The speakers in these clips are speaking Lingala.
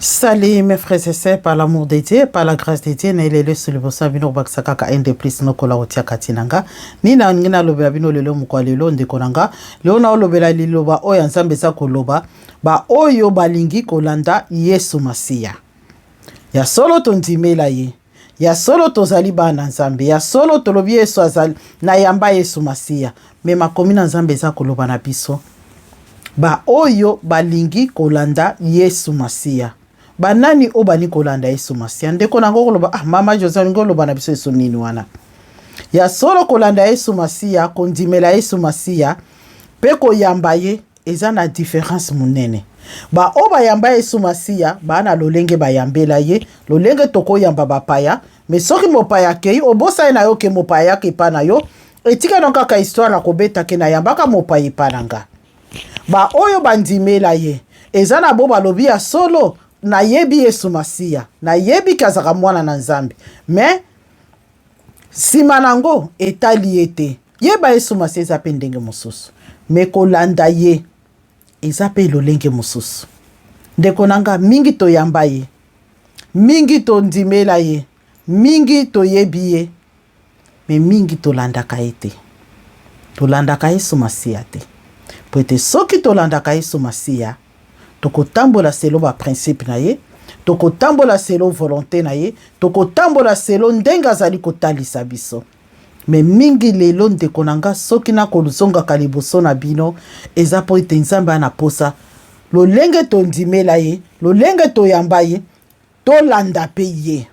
Salut mes frères et sœurs, par l'amour de Dieu, par la grâce de Dieu, na elelo esu liboso ya bino kobakisa kaka un de plus nokola kotia kati na nga. Nini nalingi nalobela bino lelo mokwa lelo ndeko na nga, lelo naolobela liloba oyo ya Nzambe eza koloba ba oyo balingi kolanda Yesu Masiya. Ya solo tondimela ye. Ya solo tozali bana Nzambe. Ya solo tolobi Yesu azali na yamba Yesu Masiya. Me makomi na Nzambe eza koloba na biso ba oyo balingi kolanda Yesu Masiya. Banani oyo balingi kolanda Yesu Masiya? Ndeko na ngo koloba ah, mama Jose olingi oloba na biso Yesu nini wana? Ya solo kolanda Yesu Masiya, kondimela Yesu Masiya mpe koyamba ye eza na difference monene. Ba oyo bayamba Yesu Masiya baa na lolenge bayambela ye, lolenge tokoyamba bapaya. Me soki mopaya akei, obosani na yo ke mopaya ayaka epa na yo, etika no kaka histoire ya kobeta ke nayambaka mopaya epa na nga. Ba oyo bandimela ye eza na bo balobi ya solo nayebi Yesu Masiya, nayebi ke azalaka mwana na Nzambe, me nsima na yango etali ye te. Yeba Yesu Masiya eza mpe ndenge mosusu, me kolanda ye eza mpe lolenge mosusu. Ndeko na nga, mingi toyamba ye, mingi tondimela ye, mingi toyebi ye, me mingi tolandaka ye te. Tolandaka Yesu Masiya te, po ete soki tolandaka Yesu Masiya, tokotambola selo ba principe na ye, tokotambola selo volonte na ye, tokotambola selo ndenge azali kotalisa biso. Me mingi lelo ndeko na nga, soki nakozongaka liboso na bino, eza mpo ete Nzambe ana posa lolenge tondimela ye, lolenge toyamba ye, tolanda mpe ye,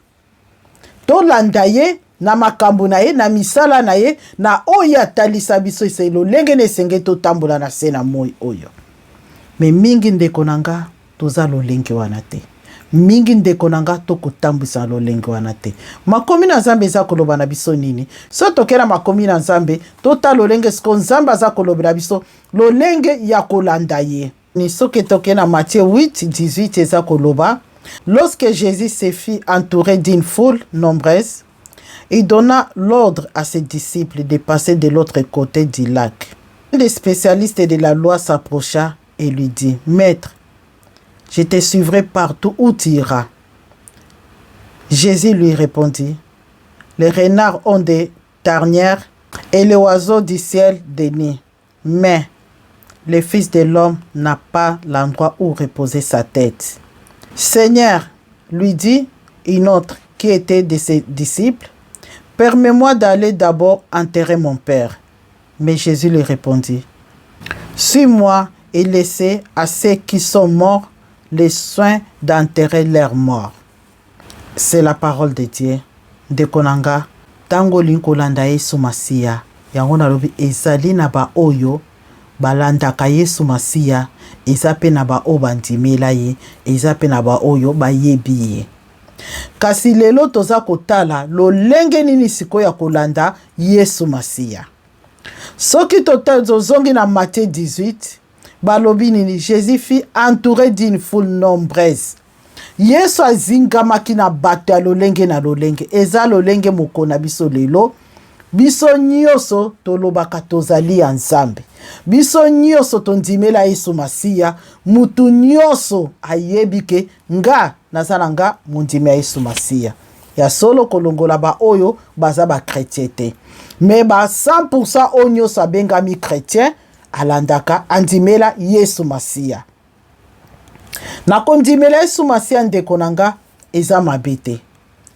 tolanda ye na makambo na ye, na misala na ye, na oyo atalisa biso ese lolenge na esengeli totambola na se na moi oyo. Me mingi ndeko na nga toza lolenge wana te. Mingi ndeko na nga tokotambwisa na lolenge wana te. Makomi na Nzambe eza koloba na biso nini? So toke na makomi na Nzambe, tota lolenge siko Nzambe aza kolobela biso lolenge ya kolanda ye. Ni soki toke na Matthieu 8, 18 eza koloba: Lorsque Jésus se fit entourer d'une foule nombreuse, il donna l'ordre à ses disciples de passer de l'autre côté du lac. Un des spécialistes de la loi s'approcha et lui dit: Maître, je te suivrai partout où tu iras. Jésus lui répondit: Les renards ont des tarnières et les oiseaux du ciel des nids, mais le Fils de l'homme n'a pas l'endroit où reposer sa tête. Seigneur, lui dit une autre qui était de ses disciples, permets-moi d'aller d'abord enterrer mon père. Mais Jésus lui répondit: Suis-moi et laissez à ceux qui sont morts le soin d'enterrer leurs morts. C'est la parole de Dieu. Ndeko na nga, ntango olingi kolanda Yesu Masiya, yango nalobi ezali na baoyo balandaka Yesu Masiya, eza mpe na baoyo bandimela ye, eza mpe na baoyo bayebi ye. Kasi lelo toza kotala lolenge nini sikoyo ya kolanda Yesu Masiya. Soki tozongi na Matthieu 18, balobi nini? Jésus fut entouré d'une foule nombreuse. Yesu azingamaki na bato ya lolenge na lolenge. Eza lolenge moko na biso lelo. Biso nyonso tolobaka tozali ya Nzambe, biso nyonso tondimela Yesu Masiya. Mutu nyonso ayebi ke nga naza na nga mondimi ya Yesu Masiya ya solo, kolongola baoyo baza bachrétien te. Me ba 100% oyo nyonso abengami chrétien alandaka, andimela Yesu Masiya. Na kondimela Yesu Masiya, ndeko na nga, eza mabe te.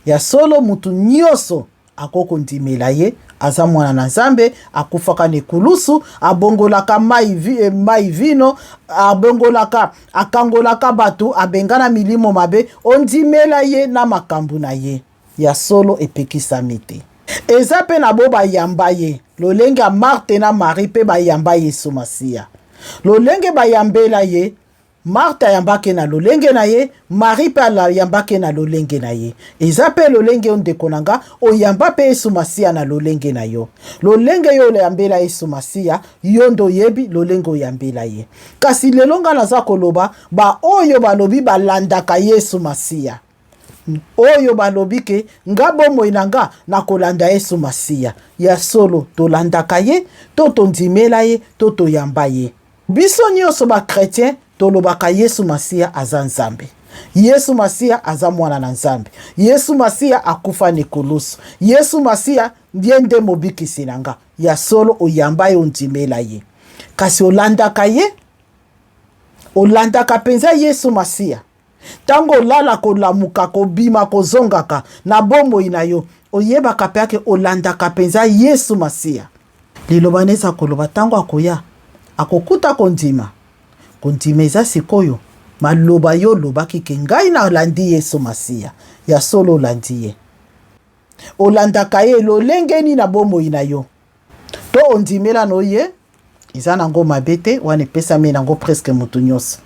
Ya solo, mutu nyonso akoki kondimela ye, aza mwana na Nzambe, akufaka na ekulusu, abongolaka mai, mai vino, abongolaka, akangolaka bato, abengana milimo mabe. Ondimela ye na makambo na ye, ya solo epekisami te. Eza mpe na bo bayamba ye lolenge ya Marte na Marie, mpe bayamba Yesu Masiya lolenge bayambela ye. Marthe ayambaki na lolenge na ye, Marie mpe ayambaki na lolenge na ye. Eza mpe lolenge yo, ndeko na nga, oyamba mpe Yesu Masiya na lolenge na yo. Lolenge yo oyambela Yesu Masiya, yo nde oyebi lolenge oyambela ye. Kasi lelo nga naza koloba baoyo balobi balandaka Yesu Masiya, oyo balobi ke nga bomoi na nga nakolanda Yesu Masiya. Ya solo tolandaka ye, to tondimela ye, to toyamba ye. Biso nyonso bachrétien tolobaka Yesu Masiya aza Nzambe. Yesu Masiya aza mwana na Nzambe. Yesu Masiya akufa na ekulusu. Yesu Masiya ye nde mobikisi na nga. Ya solo oyamba ye, ondimela ye. Kasi olandaka ye? Olandaka mpenza Yesu Masiya? Ntango olala, kolamuka, kobima, kozongaka na bomoi na yo, oyebaka mpe ake olandaka mpenza Yesu Masiya? Liloba na eza koloba ntango akoya, akokuta kondima. Kondima eza sikoyo maloba yo olobaki ke ngai nalandi Yesu Masiya. Ya solo olandi ye? Olandaka ye lolenge nini na bomoi na yo? To ondimela no ye? Eza nango mabe te, wana epesami nango presque moto nyonso.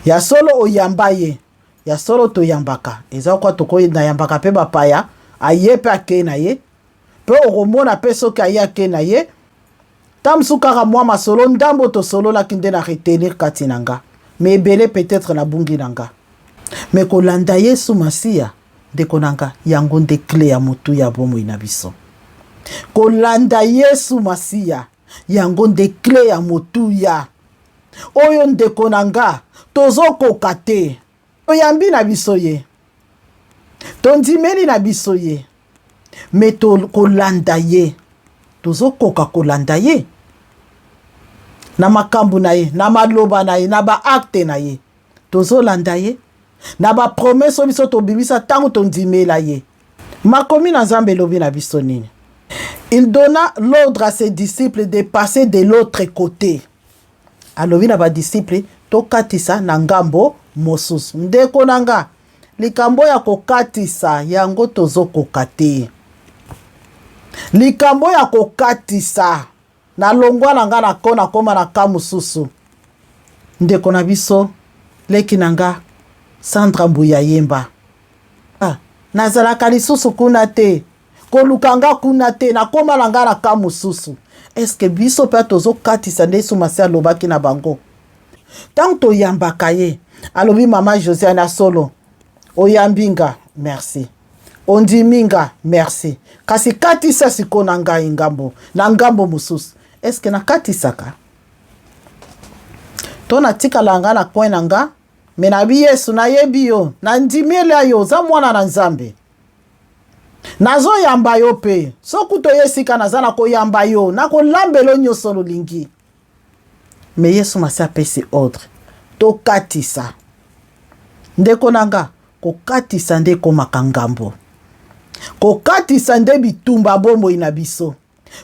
Ya solo oyamba ye? Ya solo toyambaka, eza kwa tokoyi nayambaka mpe bapaya, aye mpe akei na ye, mpe okomona mpe soki aye akei na ye, ta mosusu kaka mwa masolo ndambo tosololaki nde na retenir kati na nga, me ebele peut-être nabungi na nga. Me kolanda Yesu Masiya, ndeko na nga, yango nde clé ya motu ya bomoi na biso. Kolanda Yesu Masiya, yango nde clé ya motuya oyo, ndeko na nga, tozokoka te. Toyambi na biso ye, tondimeli na biso ye, me kolanda ye, tozokoka kolanda ye na makambo na ye, na maloba na ye, na baacte na ye? Tozolanda ye na bapromese oyo biso tobimisa ntango tondimela ye? Makomi na Nzambe elobi na biso nini? Il donna l'ordre à ses disciples de passer de l'autre côté. Alobi na badisiple tokatisa na ngambo mosusu. Ndeko na nga, likambo ya kokatisa yango tozokoka te. Likambo ya kokatisa, nalongwa na nga na ko nakóma na ka mosusu. Ndeko na biso, leki na nga Sandra Mbuya Yemba, ah, nazalaka lisusu kuna te, koluka nga kuna te, nakóma na nga na ka mosusu. Eske biso mpe tozokatisa nde Yesu Masi alobaki na bango ntango toyambaka ye? Alobi: "Mama Josiane, na solo oyambi nga, merci, ondimi nga, merci, kasi katisa sikoyo na ngai ngambo na ngambo mosusu." Eske nakatisaka to natikala nga na coin na nga? Me nabi: "Yesu, nayebi yo, nandimela yo, oza mwana na Nzambe, nazoyamba yo mpe soki toye esika naza, na koyamba yo, nakolambela nyonso lolingi." Me Yesu Masi apesi ordre tokatisa. Ndeko na nga, kokatisa nde ekomaka ngambo, kokatisa nde bitumba bomoi na biso,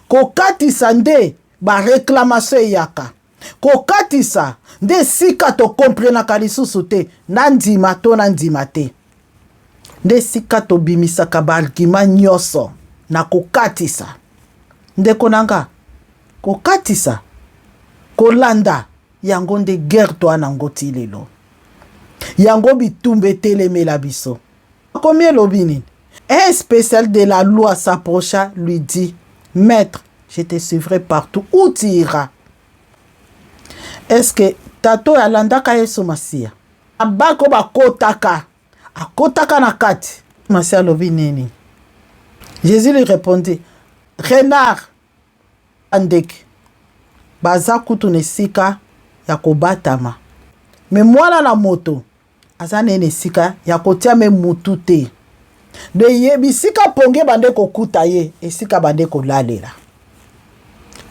kokatisa nde baréclamation eyaka, kokatisa nde esika tokomprenaka lisusu te na ndima to na ndima te, nde esika tobimisaka baargument nyonso na kokatisa. Ndeko na nga, kokatisa, kolanda yango nde guerre toa nango ti lelo, yango bitumba etelemela biso. Akomi elobi nini? Un spécial de la loi s'approcha, lui dit: "Maître, je te suivrai partout où tu iras." Est-ce que tata oyo alandaka Yesu Masiya? Abako bakotaka, akotaka na kati. Masiya alobi nini? Jésus lui répondit: "Renard, ndeke baza kutu na esika ya kobatama, me mwana na moto aza nene esika ya kotia me mutu te." De ye bisika ponge bande kokuta ye, esika bande kolalela.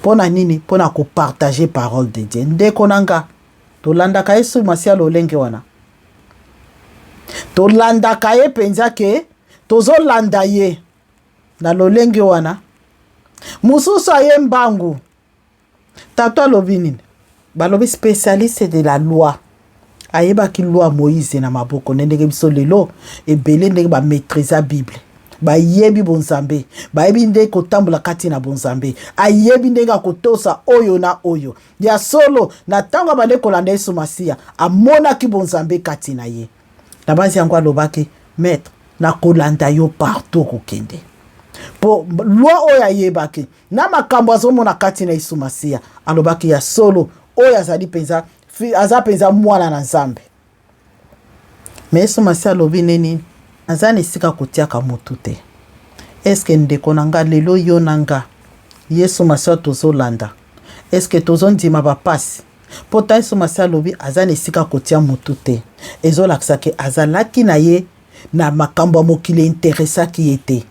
Mpo na nini? Mpo na kopartage parole de Dieu. Ndeko na nga, tolandaka Yesu Masiya lolenge wana? Tolandaka ye mpenza ke tozolanda ye na lolenge wana? Mosusu aye mbangu. Tata alobi nini? Balobi spécialiste de la loi, ayebaki loi Moïse na maboko nde ndenge biso lelo ebele ndenge bamaîtrisa Bible, bayebi bonzambe, bayebi ndenge kotambola kati na bonzambe, ayebi ndenge akotosa oyo na oyo. Ya solo, na ntango abande kolanda Yesu Masiya, amonaki bonzambe kati na ye. Na basi yango alobaki: "Maître, nakolanda yo partout okokende." Mpo loi oyo ayebaki na makambo azomona kati na Yesu Masiya, alobaki: "Ya solo, oyo azali mpenza, aza mpenza mwana na Nzambe." Me Yesu Masiya alobi nini? "Aza na esika kotiaka motu te." Eske, ndeko na nga, lelo yo na nga, Yesu Masiya tozolanda? Eske tozondima bapasi? Mpo ta Yesu Masiya alobi aza na esika kotia motu te, ezolakisa ke azalaki na ye na makambo ya mokili interesaki ye te.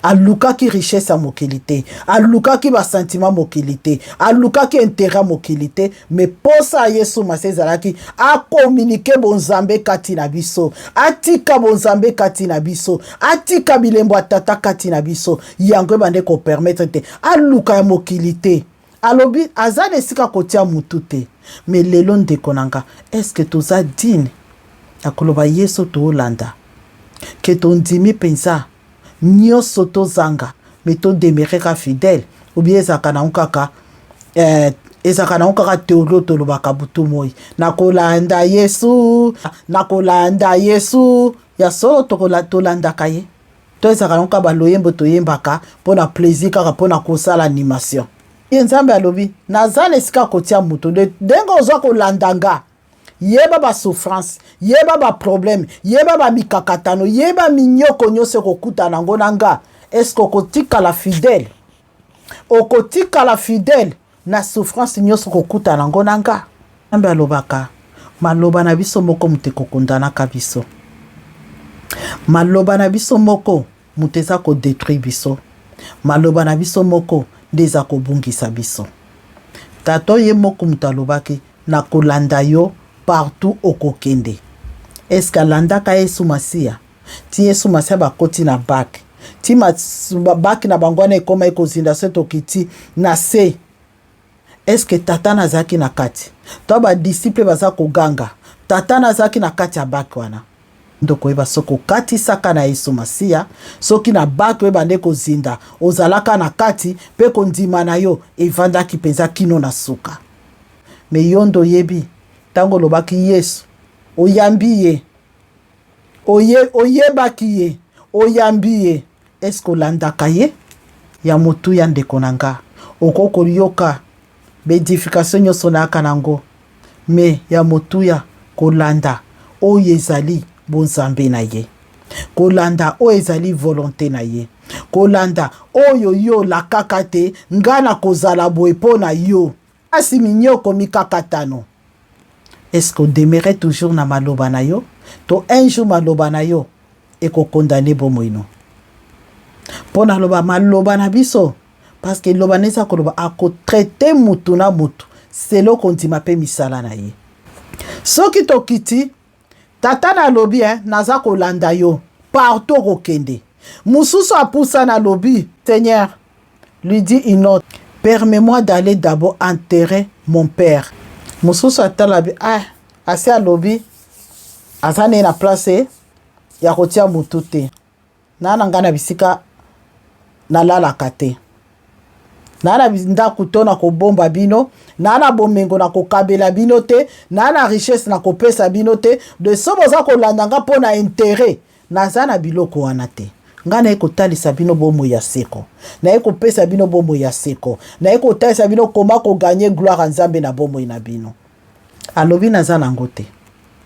Alukaki richesse ya mokili te, alukaki basentiment mokili te, alukaki intérêt ya mokili te, me posa ya Yesu Masiya ezalaki akomunike bonzambe kati na biso, atika bonzambe kati na biso, atika bilembo ya tata kati na biso. Yango ebande kopermettre te aluka ya mokili te. Alobi aza na esika kotia mutu te. Me lelo ndeko na nga, eske toza digne ya koloba Yesu toolanda ke tondimi mpenza nyonso tozanga, me todemere ka fidèle? Ou bien ezalaka nango kaka ezalaka nango kaka théorie tolobaka butu moi, nakolanda Yesu, nakolanda Yesu? Ya solo tolandaka ye, to ezalaka nango kaka baloyembo toyembaka mpo na plaisir, kaka mpo na kosala animation? Ye Nzambe alobi naza na esika kotia moto. Ndenge ozwa kolanda nga, yeba basouffrance, yeba baproblème, yeba bamikakatano, yeba minyoko nyonso ekokutana yango na nga. Est-ce okotikala fidèle? Okotikala fidèle na souffrance nyonso kokutana yango na nga? Nzambe alobaka maloba na biso moko moto ekokondanaka biso, maloba na biso moko moto eza kodétruire biso, maloba na biso moko nde eza kobungisa biso. Tata ye moko moto alobaki nakolanda yo partout okokende. Eske alandaka Yesu Masiya ti Yesu Masiya bakoti na barque, ti barque na bango wana ekóma ekozinda, se tokiti na se? Eske tata nazalaki na kati to badisciple baza koganga, tata nazalaki na kati ya barque wana? Ndoko, oyeba soki okatisaka na Yesu Masiya, soki na barque oyo ebande kozinda, ozalaka na kati mpe kondima na yo evandaki mpenza kino na suka. Me yo nde oyebi ntango olobaki Yesu, oyambi ye, oyebaki ye, oyambi ye, eske olandaka ye? Ya motuya, ndeko na nga, okoki koyoka baédification nyonso nayaka nango, me ya motuya kolanda oyo ezali bonzambe na ye, kolanda oyo ezali volonté na ye, kolanda oyo yo olakaka te: nga na kozala boye mpo na yo. Kasi minyoko, mikakatano, est-ce odemeurer toujours na maloba na yo, to un jour maloba na yo ekokondane bomoi no? Mpo naloba maloba na biso, parce que eloba na eza koloba akotraiter mutu na mutu selon kondima mpe misala na ye. Soki tokiti, tata nalobi naza kolanda yo partout okokende. Mosusu apusana, alobi: "Seigneur," lui dit une autre, "permets-moi d'aller d'abord enterrer mon père." Mosusu atala bi ah, asi alobi aza nde na place ya kotia motu te. Naa na ngai na bisika nalalaka te, naa na ndako to na kobomba bino, naa na bomengo na kokabela bino te, naa na richesse na kopesa bino te. De so boza kolanda nga mpo na intérêt, naza na biloko wana te. Ngai naye kotalisa bino bomoi ya seko, naye kopesa bino bomoi ya seko, naye kotalisa bino koma kogagner gloire ya Nzambe na bomoi na bino. Alobi naza nango te.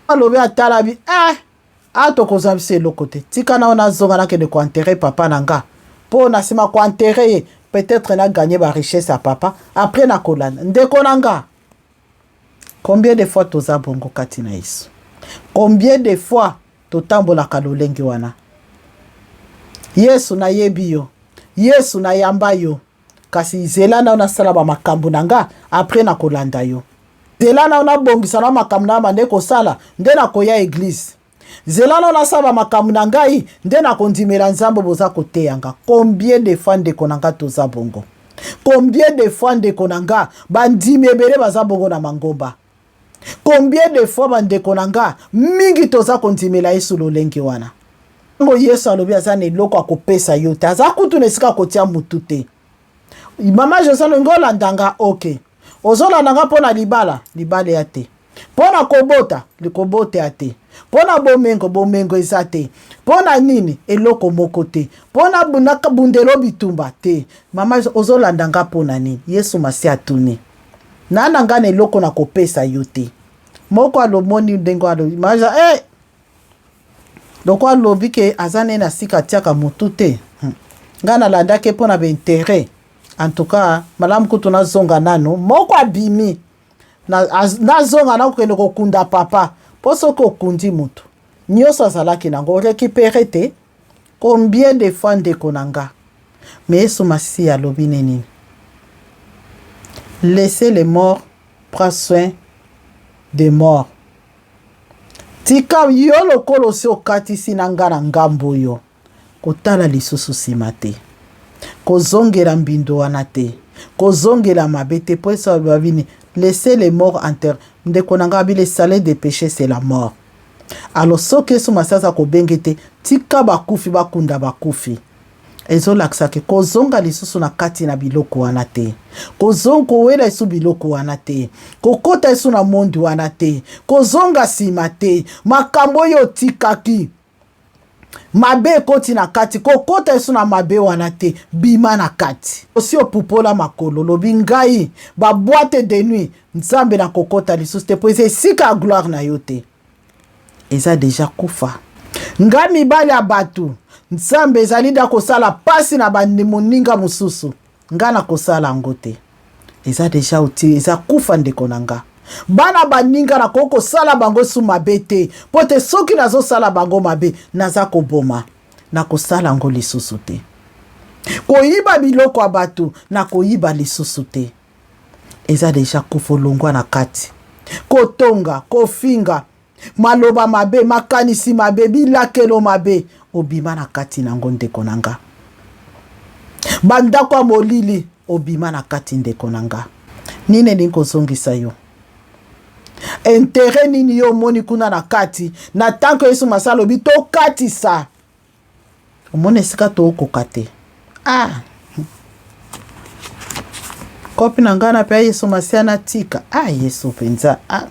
Alobi atala bi eh, a tokozwa biso eloko te, tika nao nazonga, nakende koenterrer papa na nga, mpo na nsima koenterrer ye, peut-être nagagner barichesse ya papa, après nakolanda. Ndeko na nga, combien de fois toza bongo kati na Yesu? Combien de fois totambolaka lolenge wana? Yesu, nayebi yo, Yesu, nayamba yo, kasi zela nao nasala bamakambo na nga, après nakolanda yo. Zela nao nabongisa na makambo na bande kosala, nde nakoya église. Zela nao nasala bamakambo na ngai, nde nakondimela Nzambe. Boza koteya nga. Combien de fois, ndeko na nga, toza bongo? Combien de fois, ndeko na nga, bandimi ebele baza bongo na mangomba? Combien de fois, bandeko na nga, mingi toza kondimela Yesu lolenge wana? Ntango Yesu alobi aza na eloko akopesa yo te, aza kutu na esika akotia mutu te. Mama José, olingi olanda nga, ok, ozolanda nga mpo na libala, libala ya te, mpo na kobota, kobota ya te, mpo na bomengo, bomengo eza te, mpo na nini, eloko moko te, mpo na bundelo bitumba te. Mama, ozolanda nga mpo na nini? Yesu Masi atuni: na na nga na eloko na kopesa yo te. Moko alomoni ndenge alobi maja loko alobi ke aza nde na sika atiaka motu te. Ngai nalandaki mpo na baintérêt, en tout cas malamu kutu nazonga nano. Moko abimi. Nazonga nakokende kokunda papa. Mpo soki okundi moto nyonso azalaki nango, récupéré te. Combien de fois, ndeko na nga? Mais Yesu Masiya alobi ne nini? Laissez les morts prendre soin des morts. Tika yo lokola osi okatisi na nga na ngambo oyo, kotala lisusu nsima te, kozongela mbindo wana te, kozongela mabe te. Mpo eso babini laissez les morts enterrer. Ndeko na nga, abi le salaire de péché, c'est la mort. Alors soki Yesu Masi aza kobenge te, tika bakufi bakunda bakufi. Ezolakisaka kozonga lisusu na kati na biloko wana te, kozonga kowela esu biloko wana te, kokota esu na mondi wana te, kozonga nsima te. Makambo oyo otikaki, mabe ekoti na kati, kokota esu na mabe wana te, bima na kati. Osi opupola makolo, olobi ngai baboîte de nuit, Nzambe, nakokota lisusu te, mpo eza esika ya gloire na yo te. Eza déjà kufa. Nga mibali ya bato, Nzambe, ezali nda kosala mpasi na moninga mosusu, nga nakosala yango te. Eza déjà oti, eza kufa, ndeko na nga. Bana baninga, nakoki kosala bango su mabe te, mpo te soki nazosala bango mabe, naza koboma. Nakosala yango lisusu te. Koyiba biloko ya bato, nakoyiba lisusu te. Eza déjà kufa, olongwa na kati. Kotonga, kofinga, maloba mabe, makanisi mabe, bilakelo mabe, obima na kati nango, ndeko na nga. Bandako ya molili, obima na kati, ndeko na nga. Nini elingi kozongisa yo? Intérêt nini yo omoni kuna na kati na tanke? Yesu Masi alobi tokatisa, omoni esika tookoka te. Ah, kopi na ngai na mpe Yesu Masiya natika. Ah, Yesu mpenza, ah,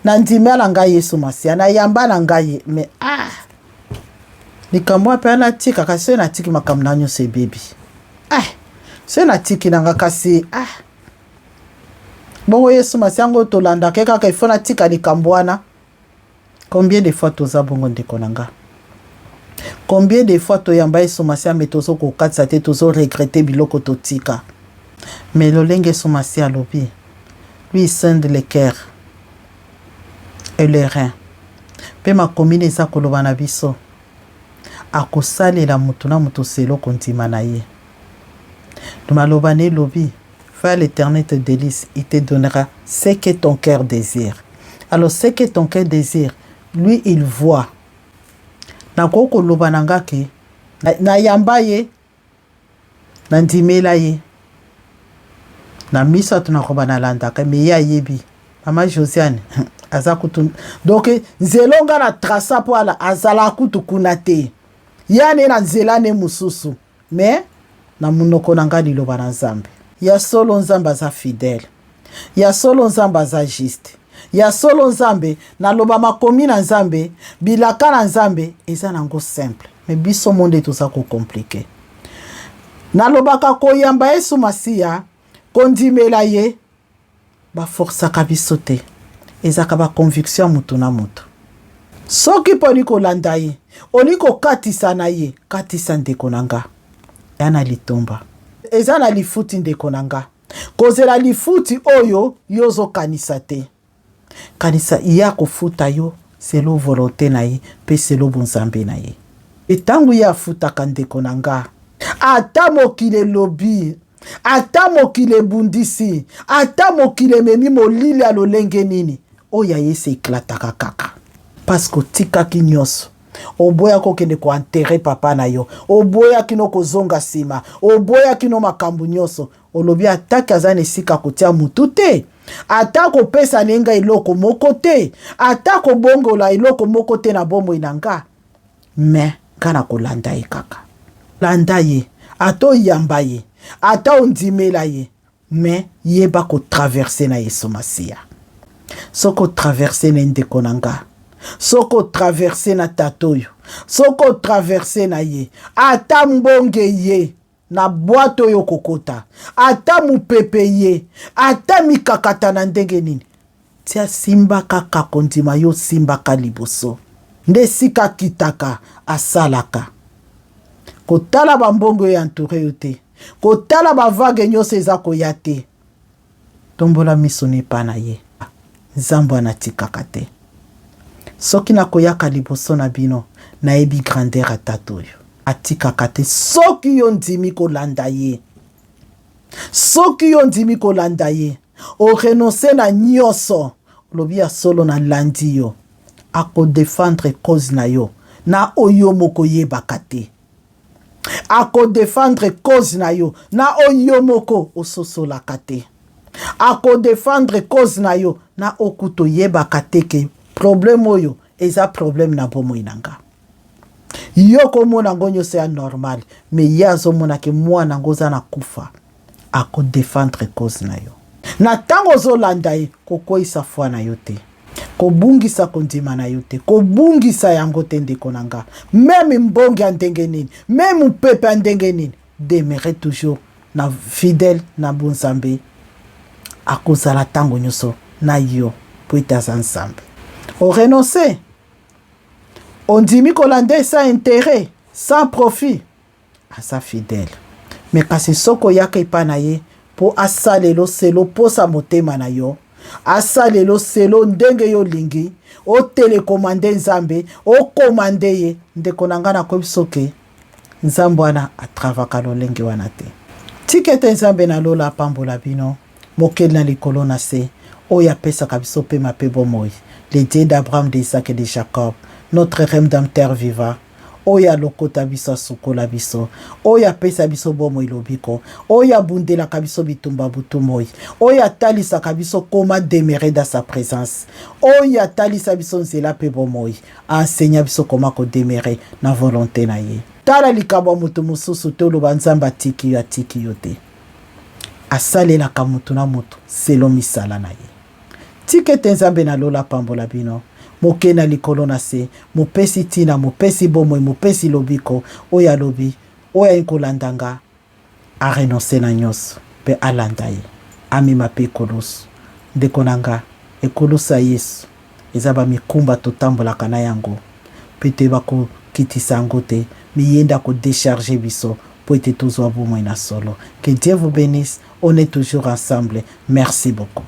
nandimia na ngai Yesu Masiya, nayamba na ngai, mais ah, likambo wana mpe natika. Kasi soki natiki, makambo na nyonso ebebi. Ah, soki natiki na nga, kasi ah, bongo Yesu Masiya yango tolandaka kaka, ifo natika likambo wana. Combien de fois toza bongo, ndeko na nga? Combien de fois toyamba Yesu Masiya, mais tozokokatisa te, tozoregretter biloko totika? Mais lolenge Yesu Masiya alobi, lui, il sonde le cœur et le rein. Mpe makomi eza koloba na biso, akosalela motu na motu selon kondima na ye. Maloba na elobi: fais à l'Éternel tes délices, il te donnera ce que ton cœur désire. Alors ce que ton cœur désire, lui, il voit. Nakoki koloba na nga ke nayamba ye, nandimela ye na miso ato, nakoba nalandaka, mais ye ayebi mama Josiane aza kutu. Donc nzela nga na traça mpo ala azalaka kutu kuna te, ye ane na nzela ne mosusu. Mais na monoko na ngai, liloba na Nzambe ya solo, Nzambe aza fidèle, ya solo Nzambe aza juste, ya solo Nzambe. Naloba makomi na Nzambe, bilaka na Nzambe eza nango simple, mais biso mo nde toza kocompliquer. Nalobaka koyamba Yesu Masiya, kondimela ye, baforsaka biso te, ezalaka baconviction ya motu na motu. Soki mpo oli kolanda ye, oli kokatisa na ye, katisa, ndeko na nga. Ya na litomba, eza na lifuti, ndeko na nga. Kozela lifuti oyo yo ozokanisa te, kanisa ye akofuta yo selon volonté na ye mpe selon bonzambe na ye. Ntango ye afutaka, ndeko na nga, ata mokili elobi, ata mokili ebundisi, ata mokili ememi molili ya lolenge nini, oyo ayesi eklataka kaka, parce que otikaki nyonso. Oboyaki okende koenterrer papa na yo, oboyaki no kozonga nsima, oboyaki no makambo nyonso. Olobi ataki aza na esika kotia mutu te, ata kopesa na ngai eloko moko te, ata kobongola eloko moko te na bomoi na nga, mais nga na kolanda ye kaka. Landa ye, ata oyamba ye, ata ondimela ye, mais yeba kotraverser na Yesu Masiya. Soki otraverser na ndeko na nga, soki otraverser na tata oyo, soki otraverser na ye, ata mbonge ye na bwato oyo okokota, ata mopepe ye, ata mikakata na ndenge nini, tia simba kaka kondima yo, simbaka liboso nde esika akitaka asalaka. Kotala bambongo oyo entouré yo te, kotala bavagues nyonso eza koya te, tombola miso na epa na ye. Nzambe wana atikaka te. Soki nakoyaka liboso na bino, nayebi grandeur ya tata oyo. Atikaka te soki yo ndimi kolanda ye. Soki yo ndimi kolanda ye, o renoncer na nyoso, olobi ya solo nalandi yo. Ako defendre cause na yo na oyo moko oyebaka te. Ako defendre cause na yo na oyo moko ososolaka te. Ako defendre cause na yo na okuta oyebaka te ke problème oyo eza problème na bomoi na nga. Yo komona yango nyonso ya normal, mais ye azomona ke mwana yango oza na kufa. Ako defendre cause na yo. Na ntango ozolanda ye, kokweyisa foi na yo te, kobungisa kondima na yo te, kobungisa yango te ndeko na nga. Meme mbonge ya ndenge nini, meme mopepe ya ndenge nini, demeure toujours na fidèle na bonzambe. Akozala ntango nyonso na yo po ete aza Nzambe. Orenonce, ondimi kolanda ye sans intérêt, sans profit, aza fidèle. Me kasi soki oyaka epai na ye mpo asalelo selo posa motema na yo, asalelo selo ndenge yo olingi, otelekomande Nzambe, okomande ye, ndeko na ngai nakoyebi soki Nzambe wana atravaka lolenge wana te. Tika ete Nzambe na lola apambola bino, mokeli na likolo na se, oyo apesaka biso pema pe bomoi, le Dieu d'Abraham, d'Isaac et de Jacob, notre Rédempteur vivant, oyo alokota biso, asukola biso, oyo apesa biso bomoi lobiko, oyo abundelaka biso bitumba butu moi, oyo atalisaka biso comment demeurer dans sa présence, oyo atalisa biso nzela pe bomoi, aenseigne biso comment kodemeurer na volonté na ye. Tala likambo ya moto mosusu te, oloba Nzambe atiki yo, atiki yo te. Asalelaka moto na moto selon misala na ye. Tika ete Nzambe na lola apambola bino, moke na likolo na se, mopesi ntina, mopesi bomoi, mopesi lobiko, oyo alobi, oyo ayi kolanda nga, arenonce na nyonso mpe alanda ye, amema mpe ekulusu. Ndeko na nga, ekulusu ya Yesu eza ba mikumba totambolaka na yango mpe toyeba kokitisa yango te, mais ye nde akodecharge biso mpo ete tozwa bomoi na solo. Que Dieu vous bénisse, on est toujours ensemble. Merci beaucoup.